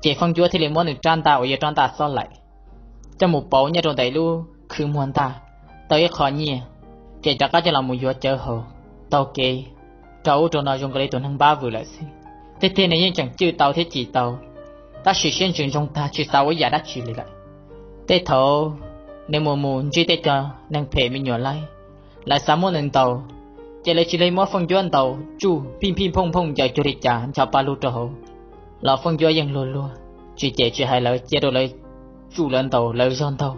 Ces Feej Ncuab thiaj li muab nws rab ntaj uas yog rab ntaj xob laim coj mus pauv nyob rau ntawm lub khw muag ntaj, tau ib qho nyiaj, ces rov qab coj los mus yuav cawv haus, taug kev rau ub rau no zoo nkaus li tus neeg npab vwm lawm xwb. Tiag tiag nws yeej tseem cwj tau thiab cim tau, tab sis siab ntsws ntsoog tag tsis xav ua ib yam dab tsi li lawm. Tej thaum nws mus mus ntsib tej cov neeg phem me nyuam laib, lawv xav muab nws ntaus, ces lawv cia li muab Feej Ncuab ntaus tsuj phij phij phooj phooj ncaws cuag li cas ncho pa lug rau hauv los Feej Ncuab yeej luag luag, tsis cem tsis hais lawv, cia rau lawv tsuj lawv ntaus lawv zog ntaug,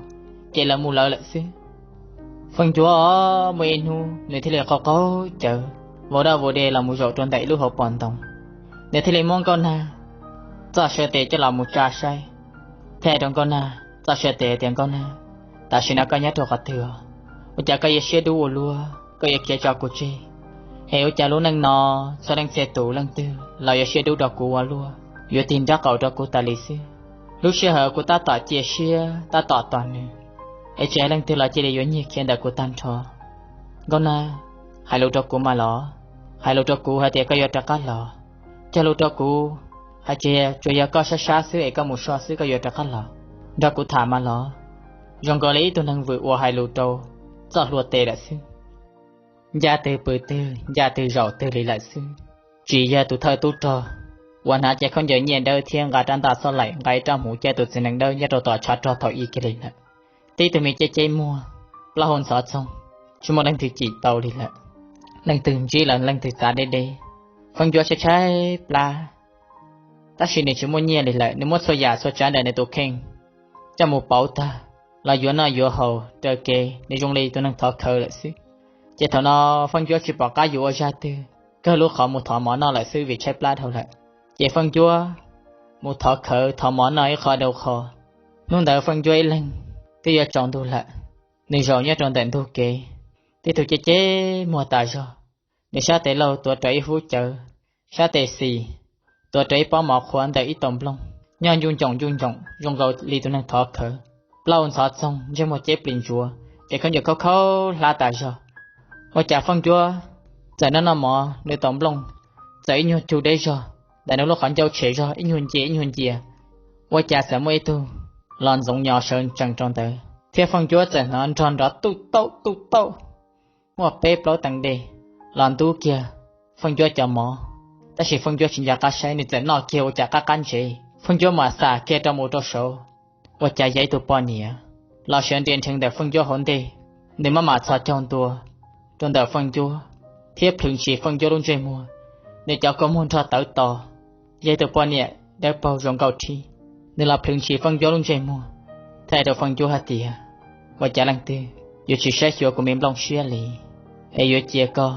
ces lawv mus lawv lawm xwb. Feej Ncuab muaj ib hnub nws thiaj li qaug qaug cawv, vau daj vau de los mus zaum rau ntawm ib lub hauv paus ntoo. Nws thiaj li muab Nkauj Nag txoj saw tes coj los mus tsa saib, thiaj hais rau Nkauj Nag txoj saw tes tias, Nkauj Nag, tam sim no koj nyob rau qhov twg os? Ua cas koj yuav siab dub ua luaj, koj yuav khiav tso kuv tseg? Es ua cas lub neej no txhua leej txhia tus leej twg los yuav siab dub rau kuv ua luaj, yuav tig nraub qaum rau kuv tas li xwb. Lub sij hawm kuv tab tom cia siab tab tom tos nws, es tsis hais leej twg los cia li yuav nyiag khiav ntawm kuv tag nrho. Nkauj Nag, hais lus rau kuv mas los, hais lus rau kuv hais tias koj yuav rov qab los. Cog lus rau kuv hais tias tsuas yog koj sab sab xwb es koj mus so xwb koj yuav rov qab los. Nrog kuv tham mas los. zoo nkaus li ib tug neeg vwm uas hais lus rau txoj hlua tes lawm xwb. Ncaj twg pw twg, ncaj twg zaum twg li lawm xwb. Tsis yog tus thawj tub rog uas hnav cov khaub ncaws nyiaj dawb thiab nqa rab ntaj xob laim, nqa ib rab hmuv caij tus txiv neej dawb nyob rau tom tshav rog thaum ib kiag li lawm. Tib tug me ceb ceb muag, plaub hau ntxhov txoog, tsis muaj leej twg cim tau li lawm. Leej twg ntsib los leej twg txav deb deb. Feej Ncuab tshaib tshaib plab, tab sis nws tsis muaj nyiaj li lawm, nws muab txhua yam txhua tsav ntawm nws tus kheej coj mus pauv tag los yuav noj yuav haus raws kev, nws zoo li tus neeg thov khawv lawm xwb. Ces thaum no Feej Ncuab tsis pom qab yuav ua zaj twg, kawg lub qhov mus thov mov noj lawm xwb vim tshaib plab dhau lawm. Ces Feej Ncuab mus thov khawv thov mov noj ib qho dhau qho. Hnub ntawd Feej Ncuab ib leeg twb yuav tsaus ntuj lawm, nws zaum nyob rau ntawm ntug kev, tib tug ceb ceb muag tas zog. Nws sab tes laug tuav rawv ib hub cawv, sab tes xis tuav rawv ib pob mov qhuav ntawm ib tau nplooj, nyob ncuj ncoom ncuj ncoom zoo nkaus li tus neeg thov khawv. Plaub hau ntxhov txoog, ntsej muag ceb plis ntsuav, ces khaub ncaws khaub khaub hlab tas zog. Ua cas Feej Ncuab txawm noj noj mov, nws tau nplooj txawm ib nyuag cug deb zog, ntawm nws lub qhov ncauj tshem zog ib nyuag ncia ib nyuag ncia. Ua cas txawm muaj ib tug los ntxoov nyos sawv tsees rau ntawd, thiab Feej Ncuab txawm hnov nrog nrov tuj tauj tuj tauj, muaj peb plaub teev dej los ntub kiag Feej Ncuab cov mov. Tab sis Feej Ncuab tsis nco qab saib, nws txawm noj kiag ua cas qab qab ntsev, Feej Ncuab mam xam kiag rau mus rau saud, ua cas yog ib tug poj niam los sawv nres nrheev ntawm Feej Ncuab hauv ntej. Nws maj mam txhos caug ntua rau ntawm Feej Ncuab thiab plhws ntshis Feej Ncuab lub ntsej muag, nws cov kua muag nrog tawv to. Yog ib tug poj niam dawb paug zoo nkauj rhib, nws los plhws ntshis Feej Ncuab lub ntsej muag, teb rau Feej Ncuab hais tias, ua cas leej twg yuav tsis saib xyuas kuv me nplooj siab li, es yuav cia koj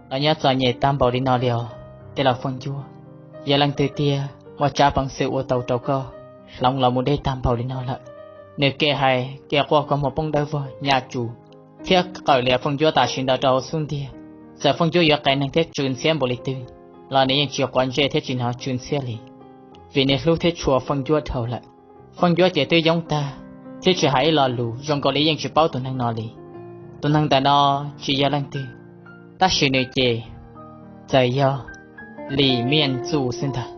los nyob txom nyem tag npaum li no li os, tej laus Feej Ncuab. Yog leej twg tiag ua tsav peev xwm ua tau rau koj hloov los mus deb tag npaum li no lawm. Nws kev hais kev quaj kua muag poob dawb vog nyaj tsuj thiab qawm lias Feej Ncuab tam sim ntawd rau hauv xub ntiag. Txawm Feej Ncuab yuav qias neeg thiab tsw ntxhiab npaum li twg los nws yeej tsis quav ntsej thiab tsis hnov tsw ntxhiab li, vim nws hlub thiab tshua Feej Ncuab dhau lawm. Feej Ncuab ces twb yoob tag thiab tsis hais ib lo lus, zoo nkaus li yeej tsis paub tus neeg no li. Tus neeg ntawm no tsis yog leej twg, tab sis nws ces txawm yog Lis Miaj Txuj xwb ntag.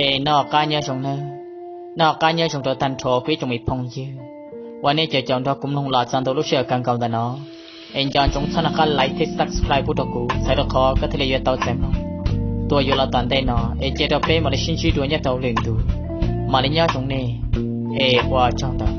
Es noj qab nyob zoo nawb, noj qab nyob zoo rau tag nrho kuv ib tsoom me phooj ywg uas nej caum caum nrog kuv mloog los txog ntua lub sij hawm kawg nkaus ntawm no. Es nco ntsoov txhob noj qab like thiab subscribe pub rau kuv, txhawm rau qhov koj thiaj li yuav tau txais mloog tuaj yuav los tom ntej no. Es cia rau peb mam li sib ntsib dua nyob rau lwm ntu, mam li nyob zoo nej, es ua tsaug ntau.